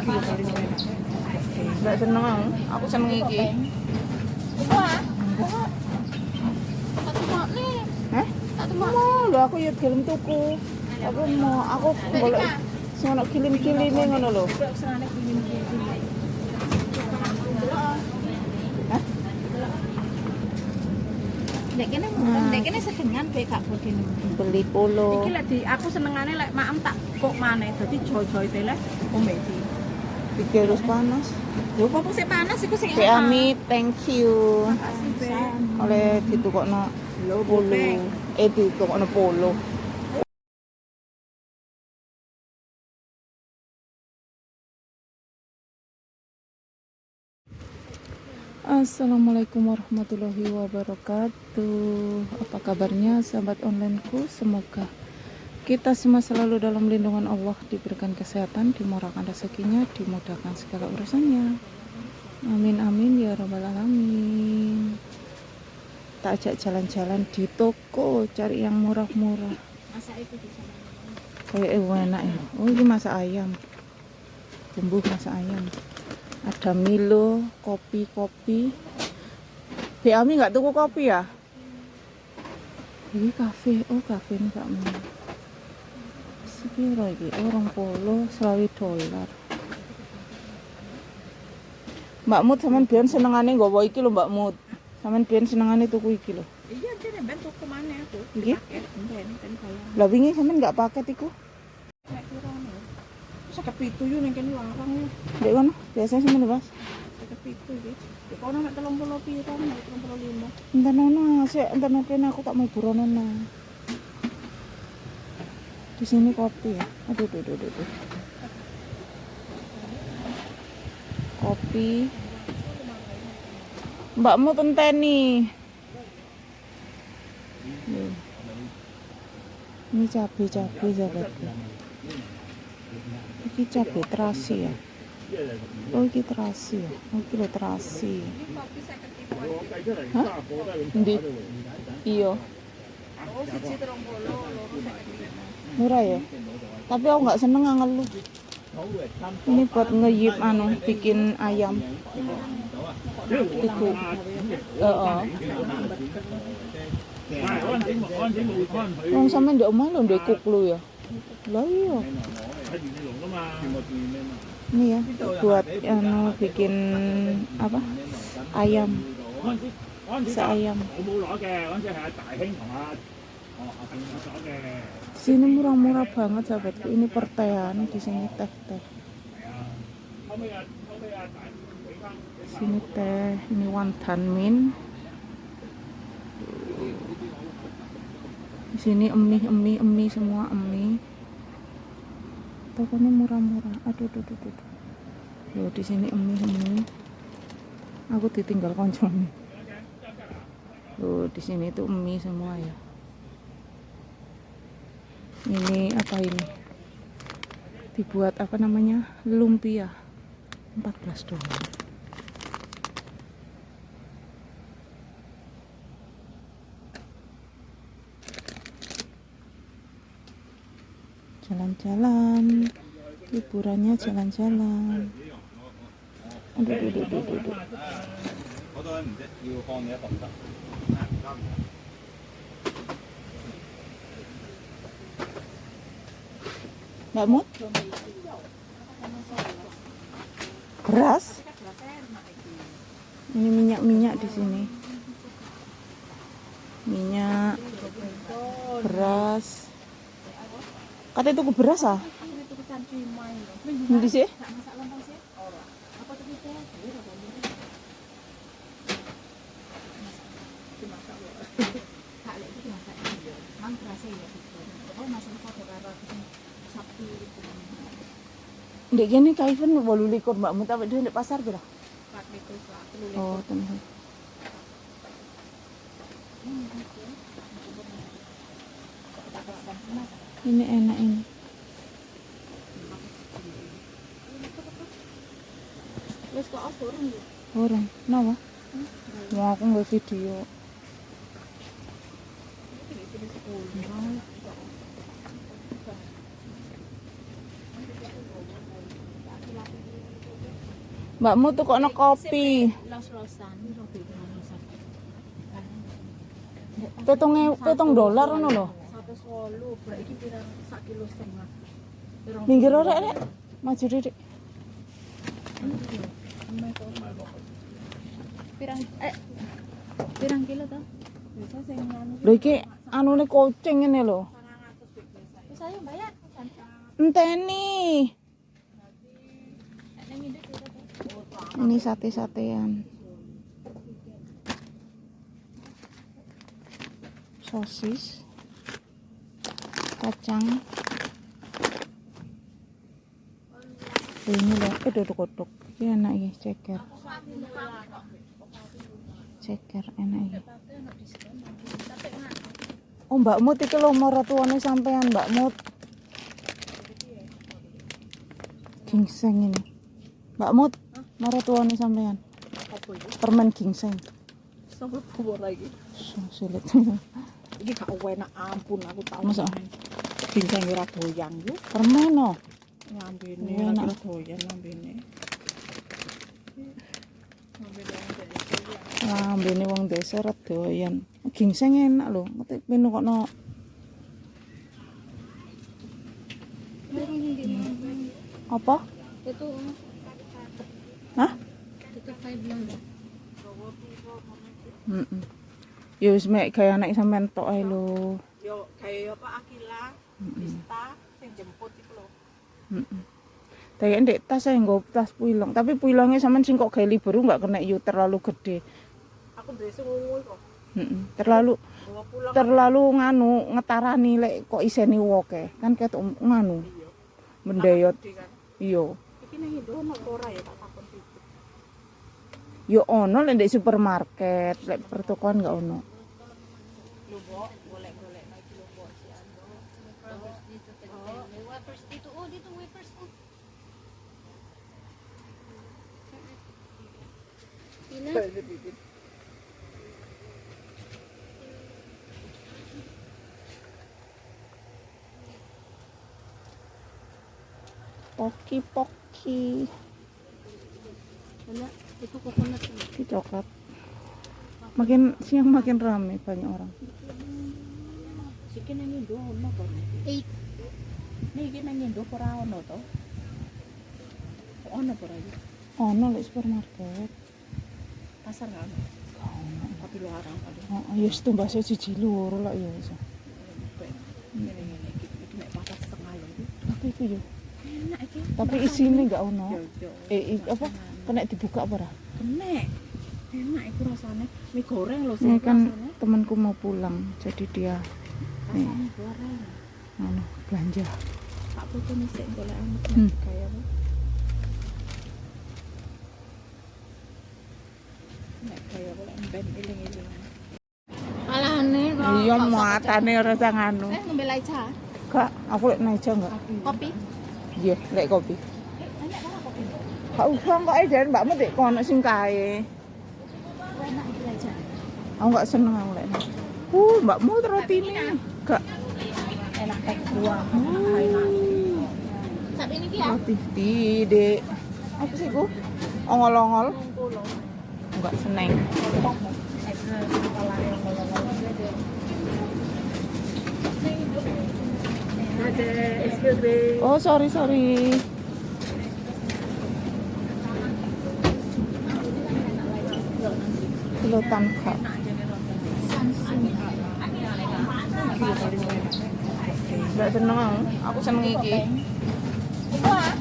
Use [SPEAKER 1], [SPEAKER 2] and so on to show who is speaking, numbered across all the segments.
[SPEAKER 1] Enggak seneng aku. Aku seneng iki.
[SPEAKER 2] Wah. Tak tukokne.
[SPEAKER 1] Hah?
[SPEAKER 2] Tak tukokne.
[SPEAKER 1] Mau lho aku ya gelem tuku. Aku mau aku golek sing ono kilim-kilime ngono lho. Hah?
[SPEAKER 2] Nek kene nek kene sedengan be gak bodine.
[SPEAKER 1] Beli polo.
[SPEAKER 3] Iki lek di aku senengane lek maem tak kok maneh dadi joy-joy lek ombe iki.
[SPEAKER 1] Iki harus panas.
[SPEAKER 3] Lho kok sik panas iku sing
[SPEAKER 1] Be Ami, thank you.
[SPEAKER 3] Makasih, Be.
[SPEAKER 1] Oleh ditukokno
[SPEAKER 3] Lho,
[SPEAKER 1] polo. Eh ditukokno polo. Assalamualaikum warahmatullahi wabarakatuh. Apa kabarnya sahabat onlineku? Semoga kita semua selalu dalam lindungan Allah, diberikan kesehatan, dimurahkan rezekinya, dimudahkan segala urusannya. Amin amin ya robbal alamin. Tak ajak jalan-jalan di toko, cari yang murah-murah.
[SPEAKER 2] Masak iku bisa.
[SPEAKER 1] Kayak enak ya. Oh, ini masak ayam. Bumbu masak ayam. Ada Milo, kopi-kopi. Be Ami nggak tuku kopi ya? Ini kafe, oh kafe ini gak mau. Sepiro iki? Oh, $20 dolar. Mbak Mut sampean biyen senengane nggawa iki lho Mbak Mut. Sampean biyen senengane tuku iki lho.
[SPEAKER 3] Iya, jane ben tuku maneh aku.
[SPEAKER 1] Iki?
[SPEAKER 3] Paket ben ben bayar.
[SPEAKER 1] Lah wingi sampean nggak paket iku?
[SPEAKER 3] Nek piro nih? 57 yo ning kene larang yo.
[SPEAKER 1] Ndek kono biasanya sampean Mas.
[SPEAKER 3] 57 iki. Di kono mek 30 piro, mek 35.
[SPEAKER 1] Enten ono, sik enten kene aku tak mlebu rono nah. Di sini kopi ya. Aduh, aduh, aduh, aduh. Kopi. Mbakmu tenteni. Nih. Ini cabe-cabe sahabatku. Ini cabe terasi ya. Oh, ini terasi ya. Oh, ini lho terasi. Hah? Ndi? Iya.
[SPEAKER 3] Oh, siji 30, loro 55.
[SPEAKER 1] Murah ya. Tapi aku nggak seneng ngelu. Ini buat ngeyip anu, bikin ayam. Tiku. Heeh. Wong sampean ndek omah lho ndek kuklu ya. Lah iya. Ini ya buat anu bikin apa? Ayam. Seayam. Sini murah-murah banget sahabatku. Ini pertehan, di sini teh-teh. Sini teh, ini wonton min. Di sini mie, semua mie. Tokonya murah-murah. Aduh, aduh, aduh, aduh. Loh, di sini mie. Aku ditinggal koncone. Loh, di sini itu mie semua ya. Ini apa ini? Dibuat apa namanya? Lumpia. $14. Jalan-jalan, liburannya jalan-jalan. Aduh, aduh, aduh, aduh, aduh. Mbak Mut? Beras? Ini minyak-minyak di sini. Minyak, beras. Katanya tuku beras ah? Ndi sih? Ndek kene Kaiven 28 Mbak Mut, awake dhewe ndek pasar pira?
[SPEAKER 3] 24.
[SPEAKER 1] Oh, tenan. Ini enak ini.
[SPEAKER 2] Wis kok off urung ya?
[SPEAKER 1] Urung. Napa? Mau aku nggak video. Mbakmu tukokno kopi.
[SPEAKER 2] Los-losan.
[SPEAKER 1] $7 ngono lho.
[SPEAKER 3] 108, berarti iki pirang sak kilo setengah. Pirang
[SPEAKER 1] Minggir ora rek. Maju Dik.
[SPEAKER 2] Pirang pirang kilo to?
[SPEAKER 3] Biasa sing anu
[SPEAKER 1] Lho iki anune kucing ngene lho.
[SPEAKER 2] Wis ayo bayar.
[SPEAKER 1] Enteni. Ini sate-satean. Sosis. Kacang. Oh, ini loh, dodok-dodok. Ini enak ini, ceker. Ceker enak ini. Oh, Mbak Mut iki lho maratuane sampean, Mbak Mut. Gingseng ini. Mbak Mut, maratuane sampean.
[SPEAKER 3] apa iki?
[SPEAKER 1] Permen gingseng.
[SPEAKER 3] Sampe bobor lagi.
[SPEAKER 1] Sulit.
[SPEAKER 3] Iki gak enak ampun aku tau.
[SPEAKER 1] Masa?
[SPEAKER 3] Ginseng ora doyan yo.
[SPEAKER 1] Permen no.
[SPEAKER 3] Lambene
[SPEAKER 1] Enak.
[SPEAKER 3] ora doyan lambene.
[SPEAKER 1] Lambene wong desa ora doyan. Gingseng enak lho. Ngerti minukno apa?
[SPEAKER 2] Itu
[SPEAKER 1] Hah?
[SPEAKER 2] itu 5 lang.
[SPEAKER 1] Heeh. Ya wis mek gawe anak sampean tok ae lho.
[SPEAKER 3] Yo kayak apa Akila, Pista sing jemput iku lho.
[SPEAKER 1] Heeh. Tapi ndek tas saya nggo tas puilong, tapi puilongnya sampean sing kok gawe libur enggak kena yo terlalu gede.
[SPEAKER 3] Aku duwe sing ungu kok.
[SPEAKER 1] Heeh. Terlalu
[SPEAKER 3] Bawa pulang.
[SPEAKER 1] terlalu nganu ngetarani lek kok iseni woke. Kan ketok nganu
[SPEAKER 3] Iya.
[SPEAKER 1] mendeyot.
[SPEAKER 3] Gede kan.
[SPEAKER 1] Iya.
[SPEAKER 3] Iki nang Indo ono apa ora ya tak takon Titi.
[SPEAKER 1] Yo ono lek ndek supermarket, lek pertokoan enggak ono.
[SPEAKER 3] Lho, Mbok, golek-golek iki lho, Mbok si Ando.
[SPEAKER 2] Dito wafers dito. Oh, dito wafers. Oh. Pila?
[SPEAKER 1] Poki-poki.
[SPEAKER 2] Wala, itu coconut.
[SPEAKER 1] Ini coklat. Makin siang makin rame banyak orang.
[SPEAKER 3] Iki nang Indo ono apa ora?
[SPEAKER 2] 8.
[SPEAKER 3] Nih iki nang Indo apa ora ono to? Kok ono apa ora iki?
[SPEAKER 1] Ono lek supermarket.
[SPEAKER 3] Pasar gak ono.
[SPEAKER 1] Gak ono.
[SPEAKER 3] Tapi luarang paling.
[SPEAKER 1] Oh, ya wis tumbasnya siji loro lah ya wis.
[SPEAKER 3] Ngene ngene iki iki mek 4,5 lho iki.
[SPEAKER 1] Tapi iku yo.
[SPEAKER 3] Enak iki.
[SPEAKER 1] Tapi isine gak ono.
[SPEAKER 3] Yo yo.
[SPEAKER 1] Apa kena dibuka apa ora?
[SPEAKER 3] Kenek. Enak iku rasane. Mie goreng lho
[SPEAKER 1] Ini
[SPEAKER 3] sing
[SPEAKER 1] kan
[SPEAKER 3] rasane.
[SPEAKER 1] temanku mau pulang, jadi dia
[SPEAKER 3] Rasane goreng.
[SPEAKER 1] anu belanja.
[SPEAKER 3] Tak foto nih sik golek anu kayak apa. Nek kaya apa lek ben eling-eling.
[SPEAKER 2] Alane kok.
[SPEAKER 1] Iya muatane ora sang anu.
[SPEAKER 2] Ngombe aja.
[SPEAKER 1] Kak, aku lek naik enggak?
[SPEAKER 2] Kopi.
[SPEAKER 1] Iya, lek kopi.
[SPEAKER 2] Enak ora kopi?
[SPEAKER 1] Gak usah kok jan mbakmu dek kono sing kae.
[SPEAKER 2] Enak iki aja.
[SPEAKER 1] Aku gak seneng aku lek. Mbakmu rotine. Gak
[SPEAKER 3] Enak tek buah. Enak.
[SPEAKER 2] Tapi ini ya.
[SPEAKER 1] roti tidak. Apa sih ku? Ongol-ongol. Enggak seneng.
[SPEAKER 3] Excuse me.
[SPEAKER 1] Oh, sorry, sorry. Kelutan kak. Enggak seneng aku. Aku seneng iki. Enggak.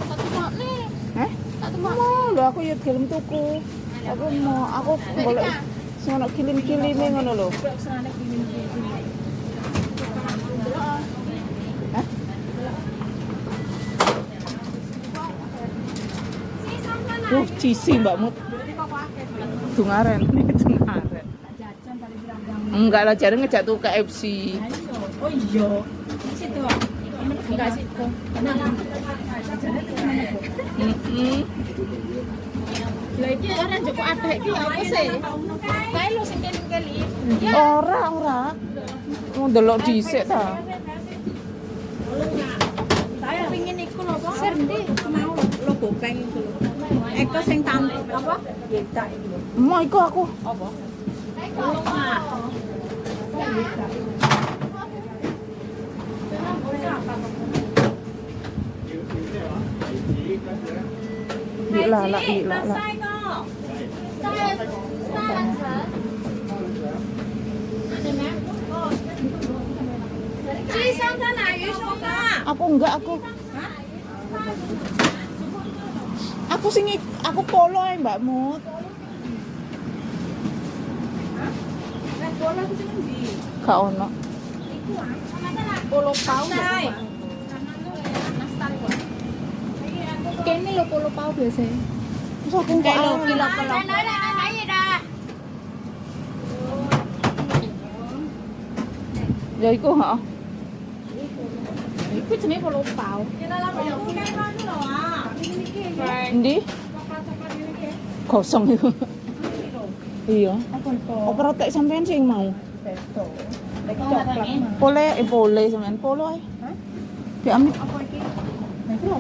[SPEAKER 2] Satu makne.
[SPEAKER 1] Eh?
[SPEAKER 2] Satu makne.
[SPEAKER 1] Mau lho aku ya gelem tuku. Aku mau aku golek sing ono kilim-kilime ngono lho. Hah? Cisi Mbak Mut. Dungaren, dungaren. Enggak lah, jare ngejak tuh KFC.
[SPEAKER 3] Oh iya. Situ. Enggak sih.
[SPEAKER 1] Heeh.
[SPEAKER 2] Lah iki ora njupuk adek iki apa sih? Kae lho sing keling-keling.
[SPEAKER 1] Ora, ora. Mau ndelok dhisik ta.
[SPEAKER 3] Saya pingin iku lho, Pak.
[SPEAKER 2] Serdi.
[SPEAKER 3] Mau lo gopeng. Terus sing tam apa? Becak iki lho.
[SPEAKER 1] Mau iku aku.
[SPEAKER 3] Apa?
[SPEAKER 1] Lala, lala. Aku enggak aku. Aku sing aku polo ae Mbak Mut.
[SPEAKER 3] Nek bola ku sing endi?
[SPEAKER 1] Gak ono.
[SPEAKER 3] Polo pau.
[SPEAKER 2] Kene lho polo pau biasanya.
[SPEAKER 1] Terus aku kok
[SPEAKER 2] Kilo
[SPEAKER 1] ala.
[SPEAKER 2] kilo kilo.
[SPEAKER 1] Ya iku heeh.
[SPEAKER 2] Iku jenenge polo pau.
[SPEAKER 1] Endi? Kosong iku. Iya. Apa rotek sampean sing mau?
[SPEAKER 3] Beto. Nek coklat mah.
[SPEAKER 1] Boleh, boleh sampean polo ae. Diambil.
[SPEAKER 3] Apa iki? Nah, iki lho.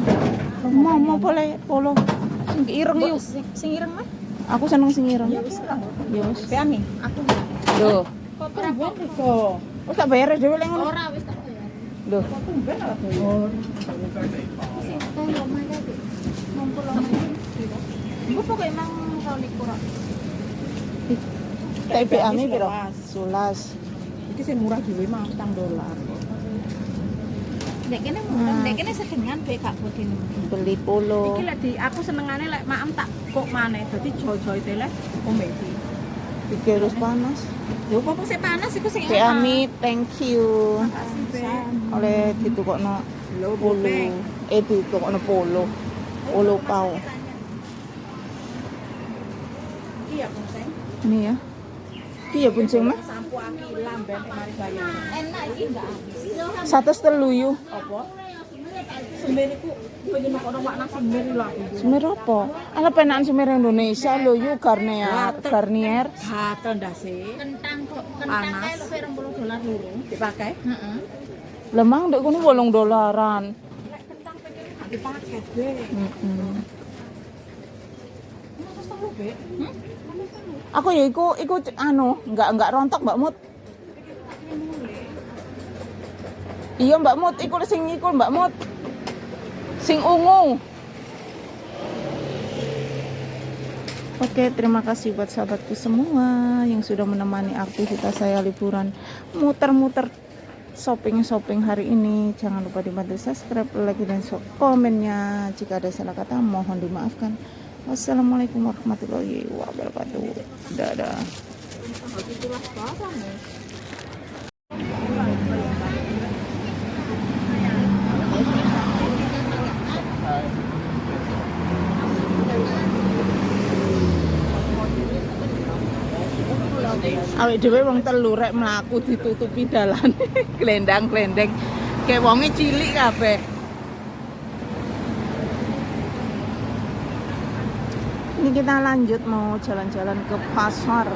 [SPEAKER 1] Mau mau boleh polo. Sing ireng yuk.
[SPEAKER 2] Sing ireng mah?
[SPEAKER 1] Aku seneng sing ireng.
[SPEAKER 3] Ya wis.
[SPEAKER 1] Ya wis.
[SPEAKER 3] Peami.
[SPEAKER 2] Aku
[SPEAKER 1] Loh,
[SPEAKER 2] kok ora
[SPEAKER 3] Tumben kok.
[SPEAKER 1] wis tak bayar dhewe lek ngono.
[SPEAKER 2] Ora wis tak bayar.
[SPEAKER 1] Loh,
[SPEAKER 3] Kok tumben ora bayar.
[SPEAKER 2] Sing teh lomah kae. Ngumpul lomah. Iku pokoke emang 22 kok.
[SPEAKER 1] TBA-ne piro? 11.
[SPEAKER 3] Iki sing murah dhewe mah $4 dolar.
[SPEAKER 2] Nek kene murah, nek kene sedengan be gak bodine.
[SPEAKER 1] Beli polo.
[SPEAKER 3] Iki lek di aku senengane lek maem tak kok maneh dadi jojo tele ombe iki.
[SPEAKER 1] Iki harus panas.
[SPEAKER 3] Lho apa sik panas iku sing
[SPEAKER 1] Be Ami, thank you.
[SPEAKER 3] Makasih, Be.
[SPEAKER 1] Oleh ditukokno
[SPEAKER 3] Lho
[SPEAKER 1] polo. Eh ditukokno polo. Polo pau.
[SPEAKER 3] Iki ya bonceng.
[SPEAKER 1] Ini ya. Iki ya bonceng mah.
[SPEAKER 3] Sampo aki lamben mari bayar.
[SPEAKER 2] Enak iki enggak habis.
[SPEAKER 1] 103 yu.
[SPEAKER 3] Apa? Semir iku pengen kono makna semir lho aku.
[SPEAKER 1] Semir apa? Ala penakan semir Indonesia lho yu Garnier, Garnier.
[SPEAKER 3] Gatel ndase.
[SPEAKER 2] Kentang kok, kentang
[SPEAKER 3] Panas.
[SPEAKER 2] kae lho 20 dolar loro.
[SPEAKER 3] Dipakai.
[SPEAKER 2] Heeh.
[SPEAKER 1] Lah mang ndek kono 8 dolaran.
[SPEAKER 3] Lek kentang pengen gak dipakai, Be.
[SPEAKER 1] Heeh.
[SPEAKER 3] Terus telu, Be.
[SPEAKER 1] Aku ya iku iku anu, enggak rontok Mbak Mut. Iya Mbak Mut, iku sing iku Mbak Mut. Sing ungu. Oke, terima kasih buat sahabatku semua yang sudah menemani aktivitas saya liburan muter-muter shopping-shopping hari ini. Jangan lupa dibantu subscribe, like, dan komennya. Jika ada salah kata, mohon dimaafkan. Wassalamualaikum warahmatullahi wabarakatuh. Dadah. Awake dhewe wong telu rek mlaku ditutupi dalan. Glendang-glendeng. Kayak wonge cilik kabeh. Ini kita lanjut mau jalan-jalan ke pasar.